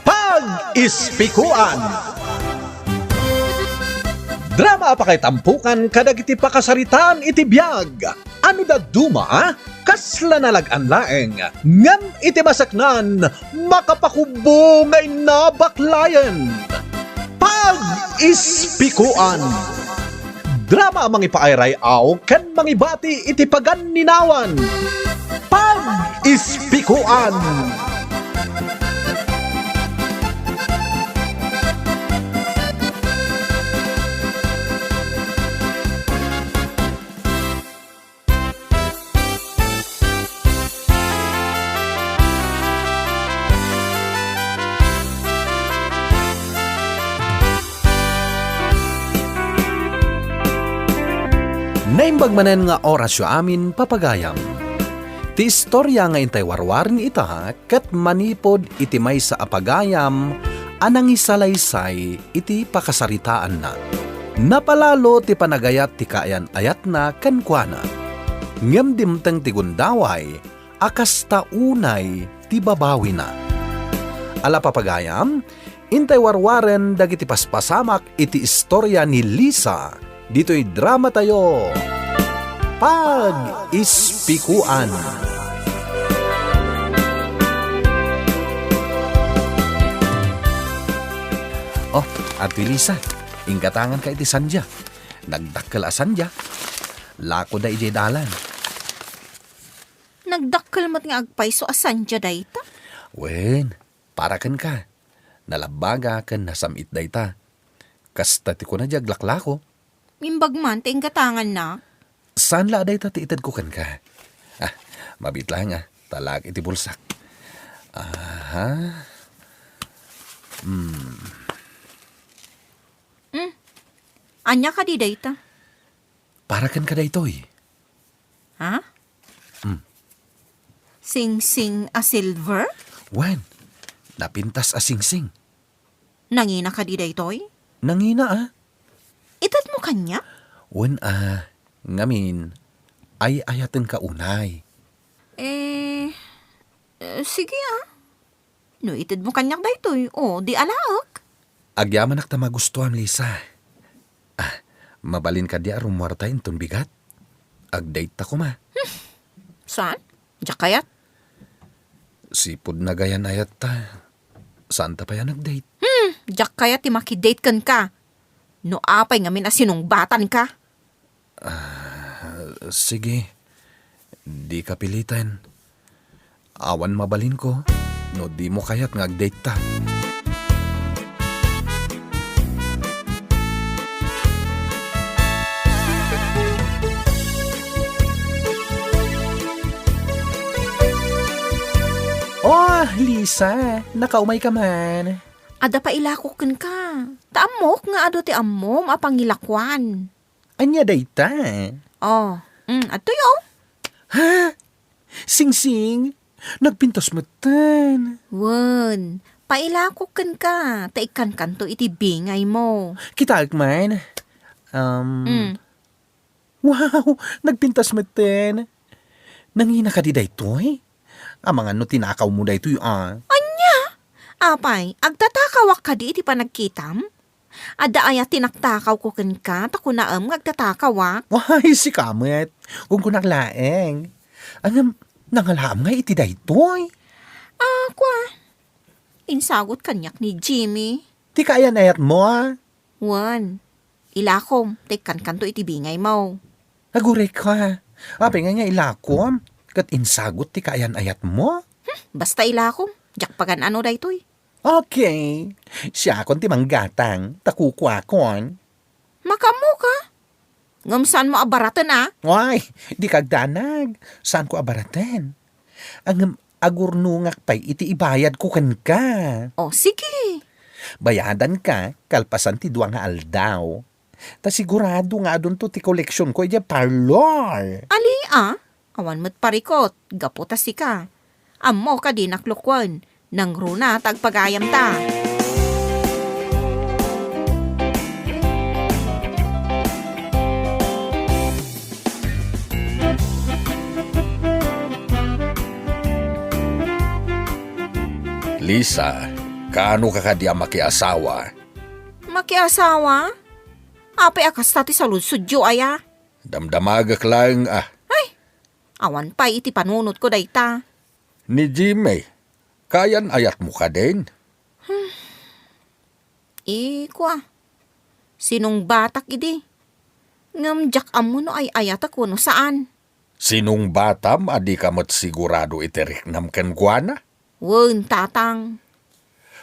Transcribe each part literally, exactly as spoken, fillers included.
Pag-ispikuan. Drama a pakaitampukan kadagiti pakasaritaan iti biag. Ano dadduma, kasla nalag-an laeng, ngem iti masaknan, makapakubbo nga inna baklayen. Pag-ispikuan. Drama a mangipaayray-aw ken mangibati iti paganninawan. Pag-ispikuan. Naimbag manen nga orasyo amin, papagayam. Ti istoria nga intay warwaren ita ket manipud iti maysa a pagayam a nangisalaysay iti pakasaritaanna. Napalalo ti panagayat ti kaayan-ayatna kenkuana. Ngem dimteng ti gundaway a kasta unay ti babawina. Ala, papagayam, intay warwaren dagiti paspasamak iti istoria ni Lisa ditoy dramatayo, Pag-ispikuan. Oh, Ate Lisa, inggatanganka iti sandia. Nagdakkel a sandia. Lakoda idiay dalan. Nagdakkel met nga agpayso a sandia dayta? Wen, para kenka. Nalabbaga ken nasam-it dayta. Kasta ti kuna diay aglaklako. Imbag man ti inggatangannak. Saan la a dayta ti itedko kenka. Ah, mabiit laeng a, talaak iti bulsak. Aha. Hmm. Hmm. Ania kadi dayta? Para kenka daytoy. Ha? Hmm. Singsing a silver? Wen, napintas a singsing. Nangina kadi daytoy? Nangina, a. Itedmo kaniak? Wen, a. Ngamin, ay-ayatenka unay. Eh, eh, sige, a. No itedmo kaniak daytoy, o, di alaek. Agyamanak ta magustuam, Lisa. Ah, mabalin kadi a rummuarta inton bigat? Ag-date ta koma. Hmm. Saan? Diak kayat. Sipud nagayan-ayat ta. Saanta pay a nag-date? Hmm, diak kayat ti maki-date kenka. No apay ngamin a sinungbatanka? Ah, sige. Dika piliten. Awan mabalinko no dimo kayat nga ag-date ta. Oh, Lisa, nakaumay ka man. Adda pay ilako kenka. Ta ammok nga adu ti ammom a pangilakuan. Ania dayta? Oh, mm, adtoy, oh. Ha? Singsing, nagpintas metten. Wen, pailako kenka, ta ikkankanto iti bingaymo. Kitaek man. Um, Mm. Wow, nagpintas metten. Nangina kadi daytoy? Amangan no tinakawmo daytoy, a. Ania? Apay, agtatakawak kadi iti panagkitam? Adda aya ti naktakawko kenka, ta kunaem nga agtatakawak? Way, sika met. Kunkunak laeng. Ngem, nangalaam ngay iti daytoy? Ah, kua. Insagot kaniak ni Jimmy. Ti kaayan-ayatmo, a? Wen, ilakom, ta ikkankanto iti bingaymo. Aguray ka. Apay ngay nga ilakom? Ket insagot ti kaayan-ayatmo? Hmm, basta ilakom. Diak pagan-ano daytoy. Okay. Siakon ti manggatang, ta kukuakon. Makaammoka? Ngem saanmo a baraten, a? Way, dika agdanag. Saanko a baraten. Ngem agurnongak pay iti ibayadko kenka. O, sige. Bayadanka kalpasan ti dua nga aldaw. Ta sigurado nga adunto ti koleksionko idiay parlor. Ali, a? Awan met parikot, gapu ta sika. Ammo kadi naklukwen, nangruna ta agpagayamta. Lisa, kaano ka kadi a makiasawa? Makiasawa? Apay a kasta ti saludsodyo aya? Damdamagek laeng a. Ay, awan pay iti panunotko dayta. Ni Jimmy, kayan-ayatmo kadin? Ikua, sinungbatak idi. Ngem diak ammo no ay-ayatek wenno saan. Sinungbatam a dika met sigurado iti riknam kenkuana? Wen, tatang.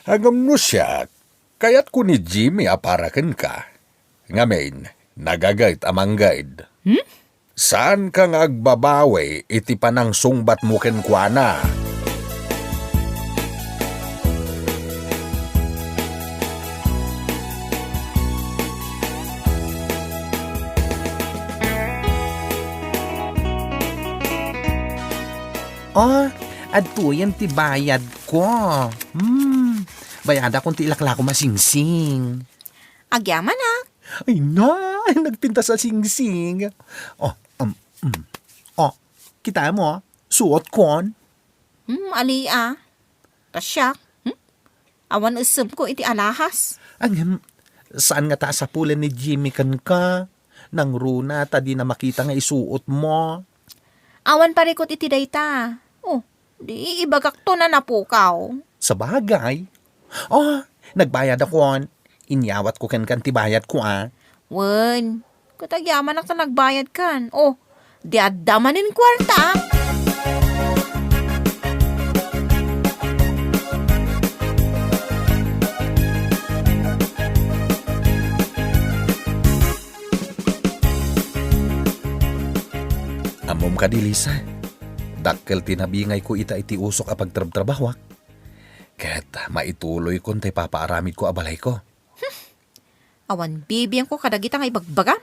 Ngem no siak, kayatko ni Jimmy a para kenka. Ngamin, nagagayt a manggayed. Hmm? Saanka nga agbabawi iti panangsungbatmo kenkuana? Ah, adtoyen ti bayadko. Hmm, bayadakon ti ilaklakom a singsing. Agyamanak. Ay na, nagpintas a singsing. Oh, um, mm. Oh, kita mo, suotkon. Hmm, ali a. Kasiak, hmm? Awan essemko iti alahas. Ngem, saan ngata a sapulen ni Jimmy kenka? Nangruna ta dina makita nga isuotmo. Awan parikut iti dayta. Oh, di ibagakto a napukaw. Sabagay. Oh, nagbayadakon. Inyawatko kenka ti bayadko, a. Wen, ket agyamanak ta nagbayadkan. Oh, di adda manen kuarta. Ammom kadi, Lisa, dakkel ti nabingayko ita iti usok a pagtrabtrabahoak, ket maituloykon ti papaaramidko a balayko. Awan bibiangko kadagita nga ibagbagam.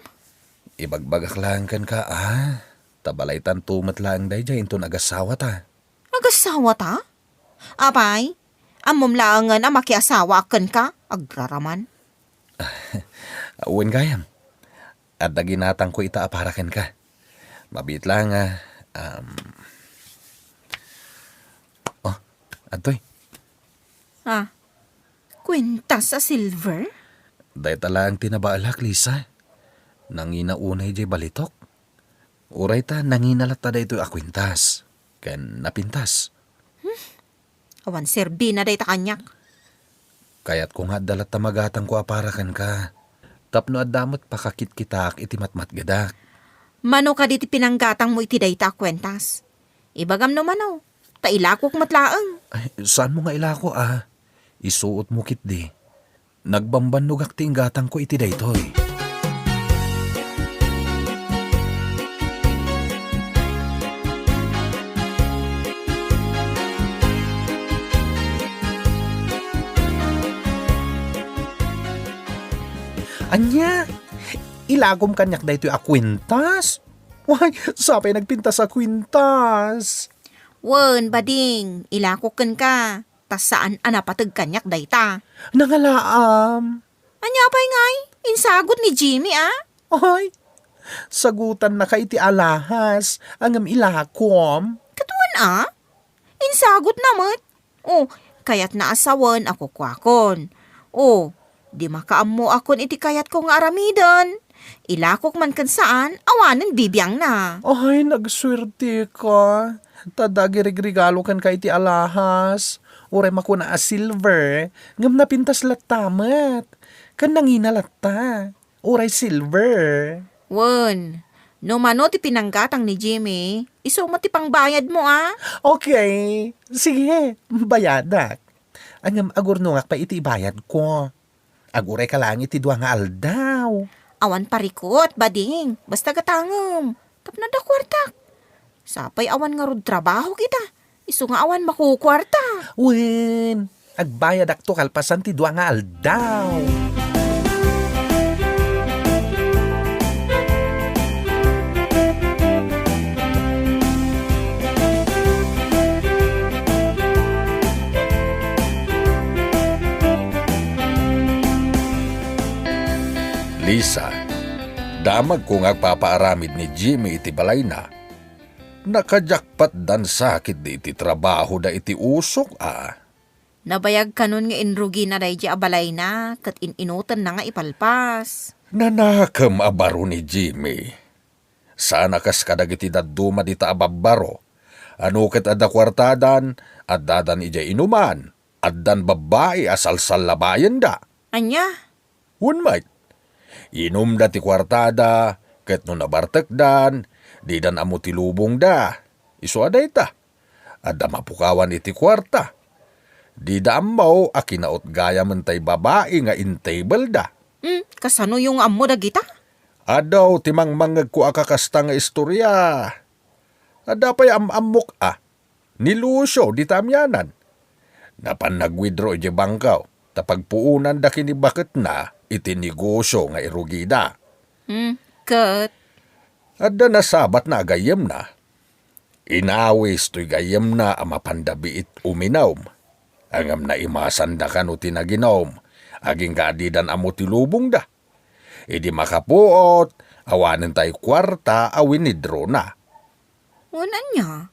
Ibagbagak laeng kenka, a, ta balaytanto met laeng daydiay inton agasawata. Agasawata? Apay, ammom laengen a makiasawaak kenka, agraraman. Wen gayam. Adda ginatangko ita a para kenka. Mabiit laeng a, um, oh, adtoy. Ah, kuentas a silver? Dayta laeng ti nabaelak, Lisa. Nangina unay diay balitok. Uray ta nangina latta daytoy a kuentas ken napintas. Hmm? Awan serbina dayta kaniak. Kayatko nga adda latta magatangko a para kenka. Tapno adda met pakakitkitaak iti matmatgedak. Mano kadi ti pinanggatangmo iti dayta a kuentas? Ibagam no mano, ta ilakok met laeng. Ay, saanmo nga ilako, a? Isuotmo ketdi. Nagbambannogak ti inggatangko iti daytoy. Ania? Ilakom kaniak daytoy a kuentas? Way, sapay nagpintas a kuentas. Wen, bading, ilakok kenka. Ta saan a napateg kaniak dayta. Nangalaam. Ania pay ngay? Insagut ni Jimmy, a? Ay, sagutannaka iti alahas, ngem ilakom. Ket wen a? Insagutna met. Oh, kayatna a sawen a kukuakon. Oh, di makaammoakon iti kayatko nga aramiden. Ilakok man ken saan, awanen bibiangna. Ay, nagsuerteka. Ta adda agregregalo kenka iti alahas. Uray makuna a silver, ngem napintas latta met. Ken nangina latta. Uray silver. Wen, no mano ti pinanggatang ni Jimmy, isu met ti pangbayadmo, a? Okay. Sige, bayadak. Ngem agurnongak pay iti ibayadko. Agurayka laeng iti dua nga aldaw. Awan parikut, bading. Basta gatangem. Tapno adda kuartak. Sapay awan ngarud trabahok ita. Isu nga awan makukuarta. Wen, agbayadakto kalpasan ti dua nga aldaw. Lisa, damagko nga agpapaaramid ni Jimmy iti balayna. Nakajakpat dan sakit di iti trabaho da iti usok, a. Nabayag kanon nga inrugina daydi a balayna ket in-inutenna nga ipalpas. Nanakem a baro ni Jimmy. Saan a kas kadagiti dadduma dita a babbaro. Ano ket adda kuartadan, addadan idiay inuman, addan babbai a salsallabayenda. Ania? Wen met, inumda ti kuartada, ket no nabartekdan, didan ammo ti lubongda. Isu a dayta, adda mapukawan iti kuarta. Dida ammo a kinaut gayamen tay babai nga in-tableda. Hmm, kasanoyo nga ammo dagita? Adu ti mangmangngegko a kakasta nga istoria. Adda pay am-ammok a, ni Lucio dita amianan. Napan nag-withdraw idiay bangko, ta pagpuonanda ken ni baketna iti negosio nga irugida. Hmm, ket? Adda nasabatna a gayyemna. Inawis toy gayyemna a mapanda biit uminum. Ngem naimasanda kano ti naginum, agingga a didan ammo ti lubongda. Idi makapuot, awanen tay kuarta a winidrona. Wen ania?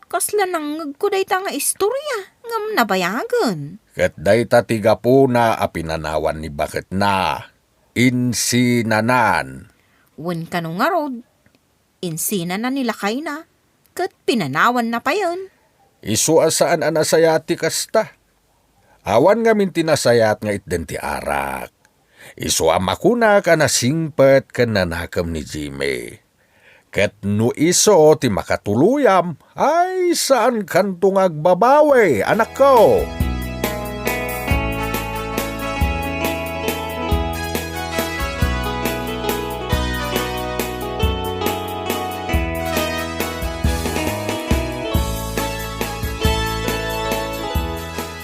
Kasla nangngegko dayta nga istoria, ngem nabayagen. Ket dayta ti gapuna a pinanawan ni baketna. Insinanan. Wen kano ngarud, insinana ni lakayna, ket pinanawanna payen. Isu a saan a nasayaat ti kasta. Awan ngamin ti nasayaat nga itden ti arak. Isu a makunak a nasingpet ken nanakem ni Jimmy. Ket no isu ti makatuluyam, ay, saankanto nga agbabawi, anakko.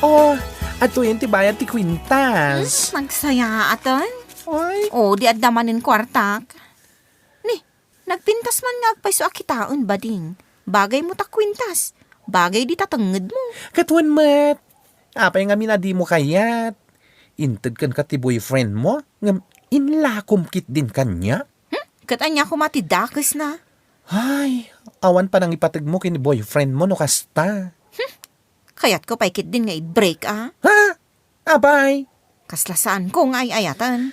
Oh, adtoyen ti bayad ti kwintas. Hmm, nagsayaaten? Oy. Oh, di adda manen kuartak. Ni, nagpintas man nga agpayso a kitaen, bading. Bagay mo ta kwintas. Bagay di ta tengnged mo. Ket wen met. Apay ngamin a dimo kayat? Inted kenka ti boyfriend mo, ngem inlakom ketdin kaniak? Hmm? Ket ania koma ti dakesna? Ay, awan panangipateg mo ken ni boyfriend mo no kasta. Hmm? Kayatko pay ketdin nga i-break, a? Ha? Apay? Kasla saanko nga ay-ayaten.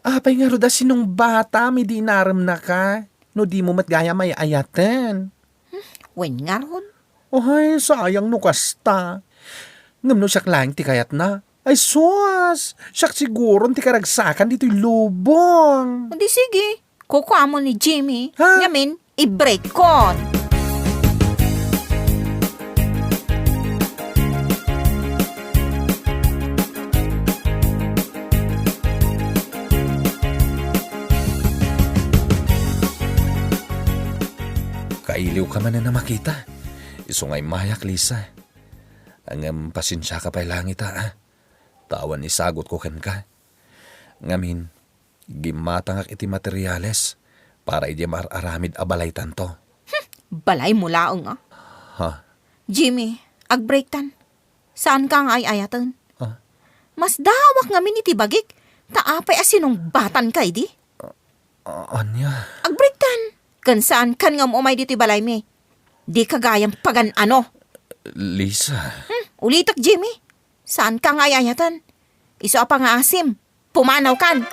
Apay ngarud a sinungbatam idi inaremnaka, no dimo met gayam ay-ayaten? Hmm, wen ngarud? Ay, sayang no kasta. Ngem no siak laeng ti kayatna, ay sus, siak siguron ti karagsakan ditoy lubong. O di sige, kukuamo ni Jimmy. Ha? Ngamin, i-break kon. Kailiwka manen a makita. Isu nga immayak, Lisa. Ngem pasensiaka pay laeng ita, a. Ta awan isagutko kenka. Ngamin, gimmatangak iti materiales para idiay mar-aramid a balaytanto. Hmm, balaymo laeng, a. Ha? Jimmy, ag-breaktan. Saanka nga ay-ayaten. Ah? Masdawak ngamin iti bagik, ta apay a sinungbatanka idi? A-, ania? Ag-breaktan. Ken saankan nga um-umay ditoy balaymi. Dika gayam pagan-ano. Lisa. Hmm, ulitek, Jimmy. Saanka nga ay-ayaten. Isu a pangaasim. Pumanawkan.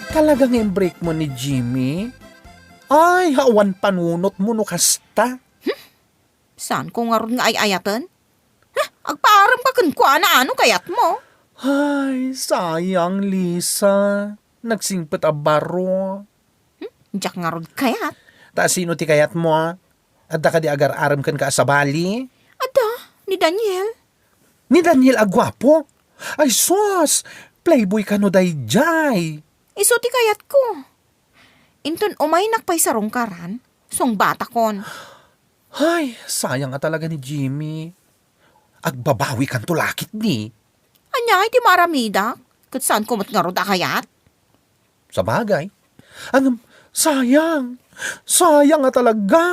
Talaga nga in-break mo ni Jimmy? Ay, awan panunot mo no kasta. Saanko ngarud nga ay-ayaten? Heh, agpaaremka kenkuana, ano kayatmo? Ay, sayang, Lisa. Nagsingpet a baro. Hmm? Diak ngarud kayat. Ta sino ti kayatmo, a? Adda kadi agar-arem kenka a sabali? Adda, ni Daniel. Ni Daniel a guapo? Ay sus! Playboy kano daydiay? Isu ti kayatko. Inton umaynak pay sarungkaran, sungbatakon. Ay, sayang a talaga ni Jimmy. Agbabawikanto la ketdi. Ania ngay ti maaramidak? Ket saanko met ngarud a kayat? Sabagay. Ngem, sayang. Sayang a talaga.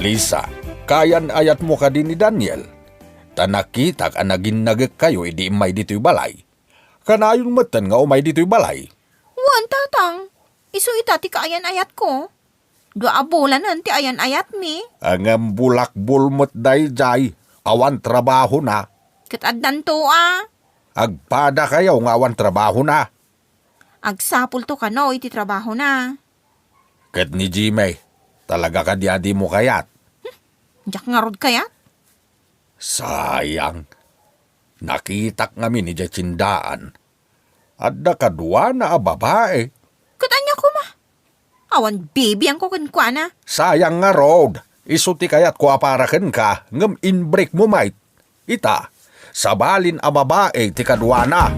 Lisa, kaayan-ayatmo kadi ni Daniel? Ta nakitak a naginnagekkayo idi immay ditoy balay. Kanayon metten nga umay ditoy balay. Wen, Tatang. Isu ita ti kaayan-ayatko. Dua a bulanen ti ayan-ayatmi. Ngem bulakbol met daydiay, awan trabahona. Ket addanto a. Agpadakayo nga awan trabahona. Agsapulto kano iti trabahona. Ket ni Jimmy, talaga kadi a dimo kayat? Hmm, diak ngarud kayat. Sayang. Nakitak ngamin idiay tiendaan. Adda kaduana a babai. Ket ania koma? Awan bibiangko kenkuana. Sayang ngarud. Isu ti kayatko a para kenka, ngem inbreakmo met. Ita, sabalin a babai ti kaduana.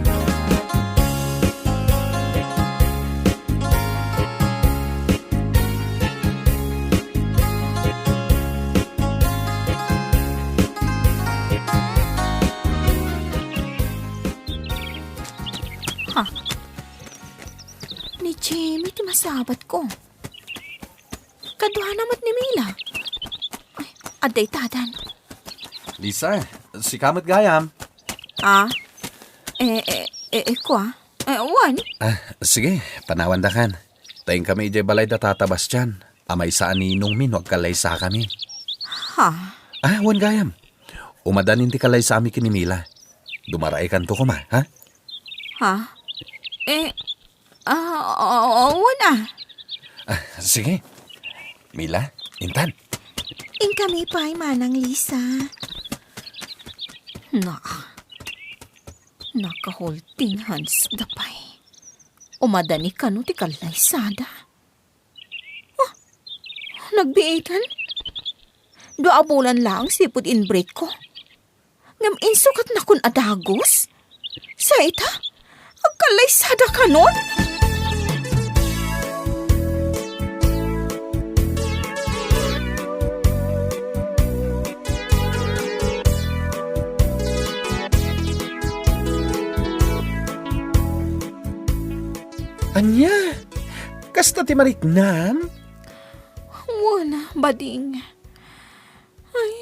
Ha? Ni Jimmy ti masabatko. Kaduana met ni Mila. Ay, adda itadan. Lisa, sika met gayam. Ah? Eh, eh, eh, eh, kua? Eh, wen? Ah, sige, panawandakan. Ta inkami idiay balay da Tata Bastian. A maysa a ninongmi no agkallaysakami. Ha? Ah, wen gayam. Umadanin ti kallaysami ken ni Mila. Dumaraaykanto koma, ha? Ha? Eh, ah, o-, o-, wen a. Ah, sige. Mila, intan. Inkami pay, Manang Lisa. Na. Naka-holding hands da pay. Umadani kano ti kallaysada? Ah, nagbiiten? Dua a bulan laeng sipud inbreakko. Ngem insukatnakon a dagus? Sa ita, agkallaysada kanon? Ania? Kasta ti mariknam? Wen, bading. Ay,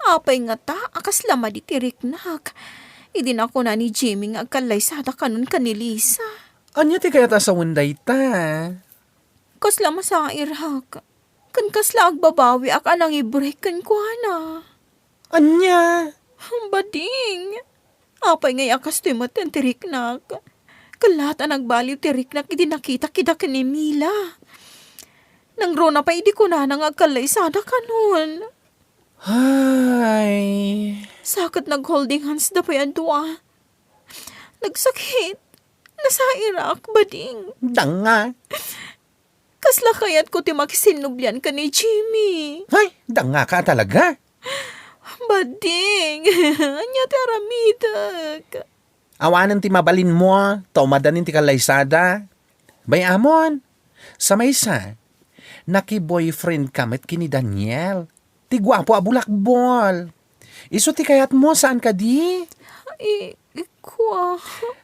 apay ngata a kasla madi ti riknak idi nakuna ni Jimmy nga agkallaysada kanon ken ni Lisa? Ania ti kayat a sawen dayta? Kasla masairak, ken kasla agbabawiak a nangibreak kenkuana. Ania? Bading, apay ngay a kastoy metten ti riknak? Kellaat a nagbaliw ti riknak idi nakitak ida ken ni Mila. Nangruna pay idi kunana nga agkallaysada kanon. Ay. Sa ket nag-holding hands da pay a dua. Nagsakit. Nasairak, bading. Danga. Kasla kayatko ti makisinnublian ken ni Jimmy. Ay, dangaka talaga. Bading, ania ti aramidek? Awanen ti mabalinmo, ta umadanin ti kallaysada. Bay-amon, sa maysa, naki-boyfriend ka met ken ni Daniel. Ti guapo a bulakbol. Isu ti kayatmo, saan kadi? Ay, kua.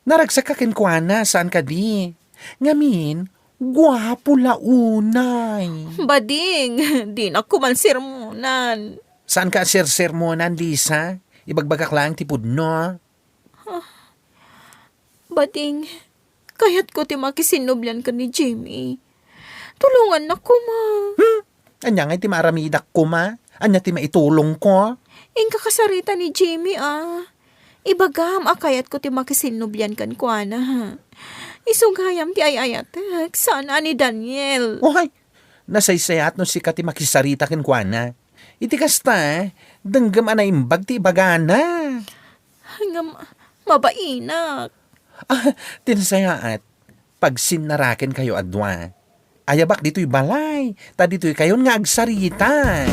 Naragsak ka kenkuana, saan kadi? Ngamin, guapo la unay. Bading, dinak koma sermonan. Saan ka a sersermonan, Lisa? Ibagbagak laeng ti pudno. Bading, kayatko ti makisinnublian ken ni Jimmy. Tulongannak koma. Hmm? Ania ngay ti maaramidak koma? Ania ti maitulongko? Inka kasarita ni Jimmy, a. Ibagam a kayatko ti makisinnublian kenkuana. Isu gayam ti ay-ayatek, saan a ni Daniel. Uhay, nasaysayaat no sika ti makisarita kenkuana. Iti kasta, denggem a naimbag ti ibagana. Ngem, mabainak. Ah, ti nasayaat, pagsinnarakenkayo a dua. Ayabak ditoy balay, ta ditoykayon nga agsarita.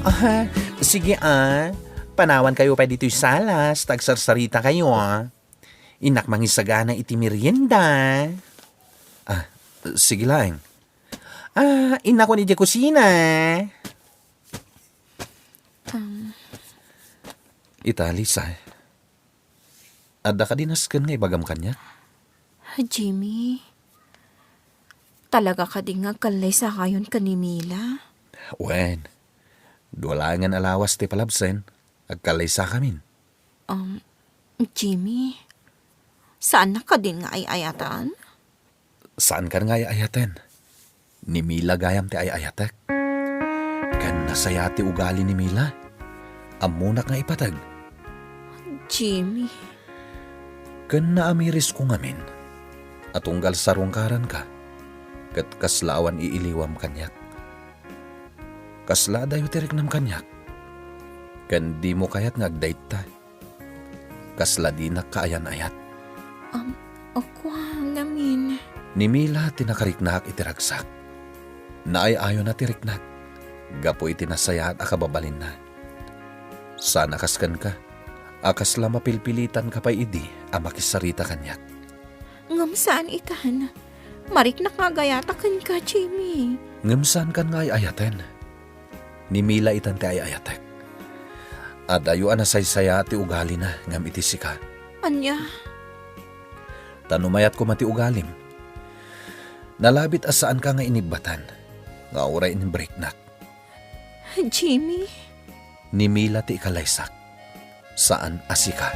Ah, sige, a. Panawankayo pay ditoy salas, ta agsarsarita kayo, a. Innak mangisagana iti merienda. Ah, sige laeng. Ah, innakon idiay kusina. Um. Ita, Lisa, adda kadi nasken nga ibagam kaniak? Jimmy, talaga kadi nga agkallaysakayon ken ni Mila? Wen, dua laengen a lawas ti palabsen, agkallaysakamin. Um, Jimmy, saannak kadin nga ay-ayatan? Saankan nga ay-ayaten. Ni Mila gayam ti ay-ayatek. Ken nasayaat ti ugali ni Mila. Ammonak nga ipateg. Jimmy. Ken naamirisko ngamin a tunggal sarungkaranka, ket kasla awan iiliwam kaniak. Kasla adayo ti riknam kaniak, ken dimo kayat nga agdayta. Kasla dinak kaayan-ayat. Am, o, kuan ngamin. Ni Mila ti nakariknaak iti ragsak. Naay-ayona ti riknak gapu iti nasayaat a kababalinna. Saan a kas kenka, a kasla mapilpilitanka pay idi a makisarita kaniak. Ngem saan itan. Mariknak nga agayata kenka, Jimmy. Ngem saankan nga ay-ayaten. Ni Mila itan ti ay-ayatek. Adayo a nasaysayaat ti ugalina ngem iti sika. Ania? Ta no mayat koma ti ugalim, nalabit a saanka nga inibbatan nga uray inibreaknak. Jimmy? Ni Mila ti ikalaysak. Saan a sika.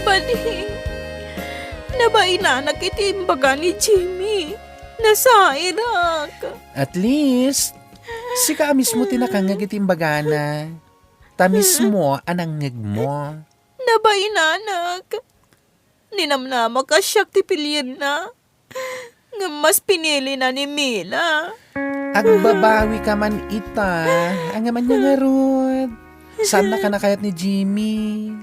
Bading, nabainanak iti imbaga ni Jimmy. Nasairak. At least, sika a mismo ti nakangngeg iti imbagana. Ta mismo a nangngegmo. Nabainanak. Ninamnamak a siak ti pilienna. Ngem mas pinilina ni Mila. Agbabawika man ita. Ngem ania ngarud? Saannaka a kayat ni Jimmy?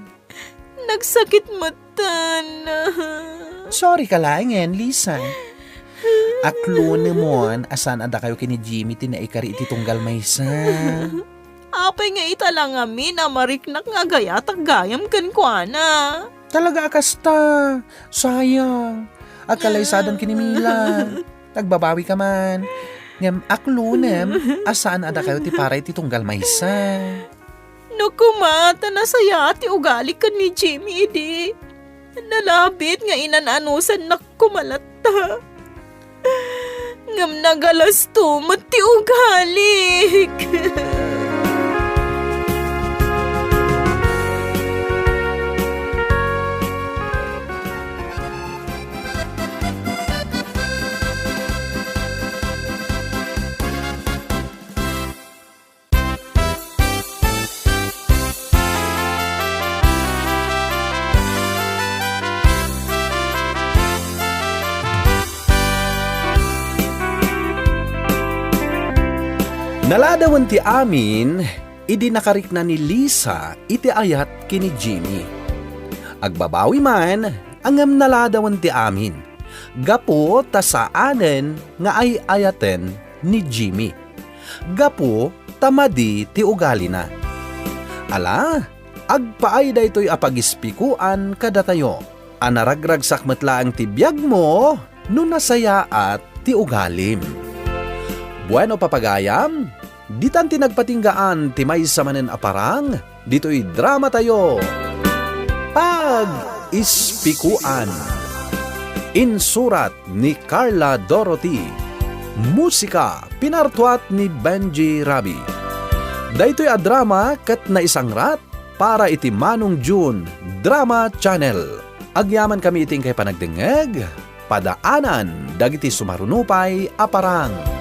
Nagsakit metten. Sorry ka laengen, Lisa. Aklonemon a saan a dakayo ken ni Jimmy ti naikari iti tunggal maysa. Apay nga ita la ngamin a mariknak nga agayatak gayam kenkuana? Talaga a kasta. Sayang. Agkalaysadan ken ni Mila. Agbabawika man. Ngem aklonem a saan a dakayo ti para iti tunggal maysa. No koma ta nasayaat ti ugali ken ni Jimmy idi, nalabit nga inan-anusannak koma latta. Ngem nagalasto met ti ugalik. Naladawen ti amin idi nakarikna ni Lisa iti ayat ken ni Jimmy. Agbabawi man, ngem naladawen ti amin, gapu ta saanen nga ay-ayaten ni Jimmy. Gapu ta madi ti ugalina. Ala, agpaay daytoy a pagispikoan kadatayo a naragragsak met laeng ti biagmo no nasayaat ti ugalim. Bueno, papagayam, ditan ti nagpatinggaan ti maysa manen a parang ditoy dramatayo, Pag-ispikoan. Insurat ni Carla Dorothy. Musika, pinartuat ni Benji Rabi. Daytoy a drama ket naisangrat para iti Manong June Drama Channel. Agyamankami iti inkay panagdengngeg, padaanan dagiti sumaruno pay a parang.